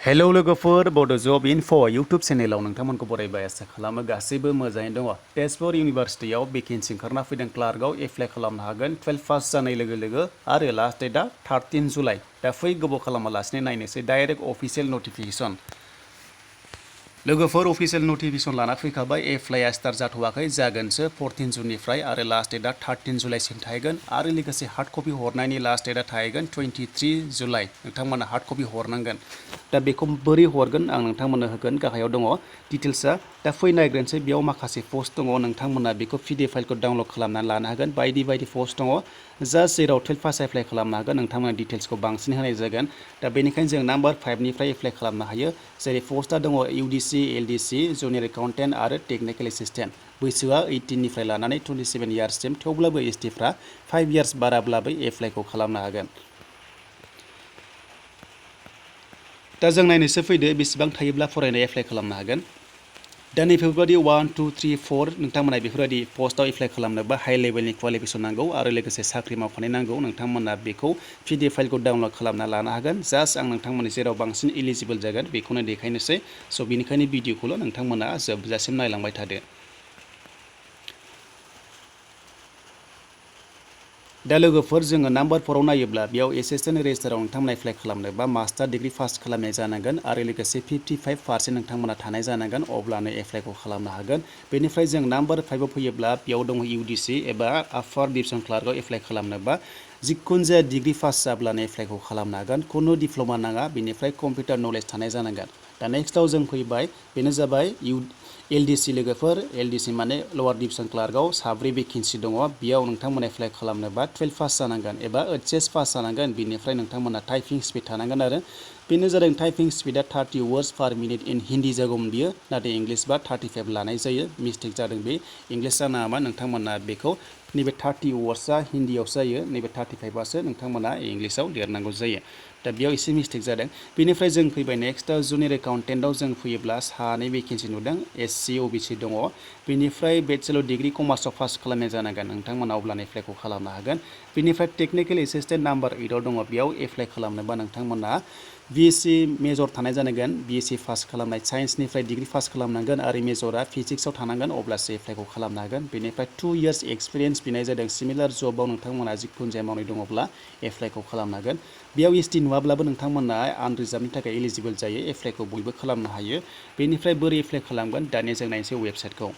Hello लोगोफोर बड' जब info YouTube चेनेलाव नोंथांमोनखौ बरायबाय आसा खालामो गासैबो मोजाङैनो दङ। तेजपुर इउनिभार्सिटियाव भेकेन्सि ओंखारना फैदों क्लार्कआव एप्लाइ खालामनो हागोन 12 पास जानाय लोगो लोगो आरो लास्ट डेटआ 13 जुलाइ। दा फै गोबाव खालामालासिनो नायनोसै डाइरेक्ट अफिसियेल नटिफिकेसन। लोगोफोर अफिसियेल नटिफिकेसन लाना फैखाबाय। एप्लाइआ स्टार्ट जाथ'वाखै, जागोनसो 14 जुननिफ्राय आरो लास्ट डेटआ 13 जुलाइसिम थाहैगोन आरो लोगोसे हार्ड कपि हरनायनि लास्ट डेटआ थाहैगोन 23 जुलाइ। नोंथांमोना हार्ड कपि हरनांगोन। दा बेखौ बोरै हरगोन आं नोंथांमोननो होगोन, गाहायाव दङ डिटेल्सआ। दा फै नायग्रोनोसै, बेयाव माखासे पस्ट दङ, नोंथांमोना बेखौ पिडिएफ फाइलखौ डाउनलड खालामनानै लानो हागोन। बायदि बायदि पस्ट दङ, जास्ट जेराव 12 पास एप्लाइ खालामनो हागोन नोंथांमोना डिटेल्सखौ बांसिन होनाय जागोन। दा बेनिखायनो जों नाम्बार 5 निफ्राय एप्लाइ खालामनो हायो। जेरै पस्टआ दङ इउडिसि, एलडिसि, जुनियर एकाउन्टेन्ट आरो टेकनिकेल एसिस्टेन्ट। बैसोआ 18 निफ्राय लानानै 27 इयार्ससिम, थेवब्लाबो एसटिफ्रा 5 इयार्स बाराब्लाबो एप्लाइखौ खालामनो हागोन। दा जों नायनोसो फैदो बेसेबां थायोब्ला फरायनाय एप्लाइ खालामनो हागोन। दा नैबेफोरबायदि 1 2 3 4 नोंथांमोना बेफोरबायदि पस्टआव एप्लाइ खालामनोबा हाइ लेभेलनि क्वालिफिकेसन नांगौ आरो लोगोसे साख्रि मावखानाय नांगौ। नोंथांमोना बेखौ पिडिएफ फाइलखौ डाउनलड खालामना लानो हागोन। जास्ट आं नोंथांमोननि जेराव बांसिन इलिजिबोल जागोन बेखौनो देखायनोसै। स' बेनिखायनो भिडिअखौल' नोंथांमोना जोबजासिम नायलांबाय थादो। दा लोगोफोर जोङो नाम्बार 4आव नायोब्ला बेयाव एसिस्टेन्ट रेजिस्टाराव नोंथांमोना एप्लाइ खालामनो बा मास्टार डिग्री पास खालामनाय जानांगोन आरो लोगोसे 55% नोंथांमोना थानाय जानांगोन, अब्लानो एप्लाइखौ खालामनो हागोन। बेनिफ्राय जों नाम्बार 5आव फैयोब्ला बेयाव दङ इउडिसि एबा आपार डिभिजन क्लार्कआव एप्लाइ खालामनोबा जिखुनु जाया डिग्री पास जाब्लानो एप्लाइखौ खालामनो हागोन। खुनु डिप्ल'मा नाङा, बेनिफ्राय कम्पिउटार नलेज थानाय जानांगोन। दा नेक्स्टआव जों फैबाय, बेनो जाबाय एलडिसि लोगोफोर। एलडिसि माने लवार डिभिजन क्लार्कआव 7 भेकेन्सि दङ। बेयाव नोंथांमोना एप्लाइ खालामनोबा 12 पास जानांगोन एबा एचएस पास जानांगोन। बेनिफ्राय नोंथांमोना टाइपिं स्पिड थानांगोन आरो बेनो जादों टाइपिं स्पिडा 30 words per minute in Hindi जागौमोन बियो, नाथाय इंलिसबा 35 लानाय जायो। मिस्टेक जादों, बे इंलिस जानाङामा। नोंथांमोना बेखौ नैबे 30 वर्ड्सआ हिन्दीयावसो जायो, नैबे 35आसो नोंथांमोना इंलिसाव लिरनांगौ जायो। दा बेयाव एसे मिस्टेक जादों। बेनिफ्राय जों फैबाय नेक्स्टआव जुनियर एकाउन्टेन्टआव जों फैयोब्ला 2 भेकेन्सि नुदों। एससि अबिसि दङ। बेनिफ्राय बेचेलर डिग्री कमार्सआव पास खालामनाय जानांगोन नोंथांमोना, अब्लानो एप्लाइखौ खालामनो हागोन। बेनिफ्राय टेकनिकेल एसिस्टेन्ट नाम्बार 8आव दङ। बेयाव एप्लाइ खालामनोबा नोंथांमोना बिएससि मेजर थानाय जानांगोन। बिएससि पास खालामनाय, साइन्सनिफ्राय डिग्री पास खालामनांगोन आरो मेजरा फिजिक्सआव थानांगोन, अब्लासो एप्लाइखौ खालामनो हागोन। बेनिफ्राय 2 इयार्स एक्सपिरियेन्स बिनाय जादों। सिमिलार जबाव नोंथांमोना जिखुनु जाया मावनाय दङब्ला एप्लाइखौ खालामनो हागोन। बेयाव एसटि नुवाब्लाबो नोंथांमोना आनरिजार्भनि थाखाय एलिजिबोल जायो, एप्लाइखौ बयबो खालामनो हायो। बेनिफ्राय बोरै एप्लाइ खालामगोन, दानिया जों नायनोसै वेबसाइटखौ।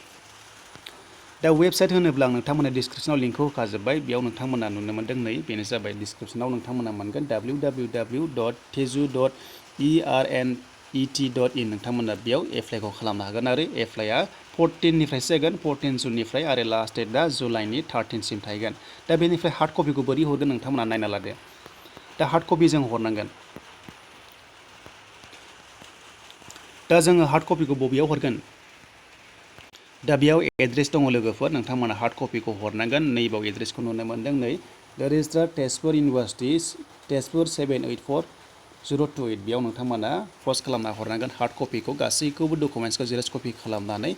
दा वेबसाइट होनोब्ला आं नोंथांमोना डिसक्रिपसनाव लिंकखौ होखाजोब्बाय। बेयाव नोंथांमोना नुनो मोन्दों, नै बेनो जाबाय डिसक्रिपसनाव नोंथांमोना मोनगोन www.tezu.ernet.in। नोंथांमोना बेयाव एप्लाइखौ खालामनो हागोन आरो एप्लाइआ 14 निफ्रायसो जागोन, 14 जुननिफ्राय आरो लास्ट डेटआ जुलाइनि 13सिम थाहैगोन। दा बेनिफ्राय हार्ड कपिखौ बोरै हरगोन नोंथांमोना नायना लादो। दा हार्ड कपि जों हरनांगोन। दा जोङो हार्ड कपिखौ बबेयाव हरगोन? दा बेयाव एड्रेस दङ लोगोफोर, नोंथांमोना हार्ड कपिखौ हरनांगोन। नैबाव एड्रेसखौ नुनो मोन्दों, नै द रेजिस्ट्रार तेजपुर इउनिभार्सिटि, तेजपुर 784028। बेयाव नोंथांमोना पस्ट खालामना हरनांगोन हार्ड कपिखौ, गासैखौबो डकुमेन्ट्सखौ जेरक्स कपि खालामनानै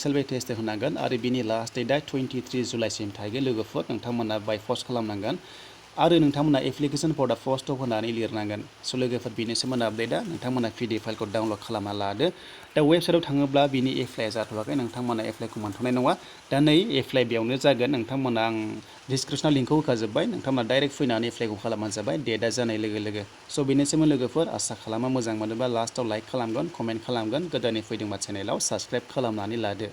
सेल्फ एटेस्ट होनांगोन आरो बिनि लास्ट डेटआ 23 जुलाइसिम थाहैगोन लोगोफोर। नोंथांमोना बाय पस्ट खालामनांगोन आरो नोंथांमोना एप्लिकेसन फर दा पस्ट अफ होनानै लिरनांगोन। स' लोगोफोर बेनोसोमोन आपडेटआ। नोंथांमोना पिडिएफ फाइलखौ डाउनलड खालामना लादो। दा वेबसाइटआव थाङोब्ला बिनि एप्लाइआ जाथ'वाखै, नोंथांमोना एप्लाइखौ मोनथ'नाय नङा। दा नै एप्लाइ बेयावनो जागोन। नोंथांमोना आं डिसक्रिपसनाव लिंकखौ होखाजोब्बाय, नोंथांमोना डाइरेक्ट फैनानै एप्लाइखौ खालामबानो जाबाय डेटआ जानाय लोगो लोगो। स' बेनोसैमोन लोगोफोर, आसा खालामा मोजां मोनोबा लास्टआव लाइक खालामगोन, कमेन्ट खालामगोन। गोदानै फैदोंबा चेनेलाव साबस्क्राइब खालामनानै लादो।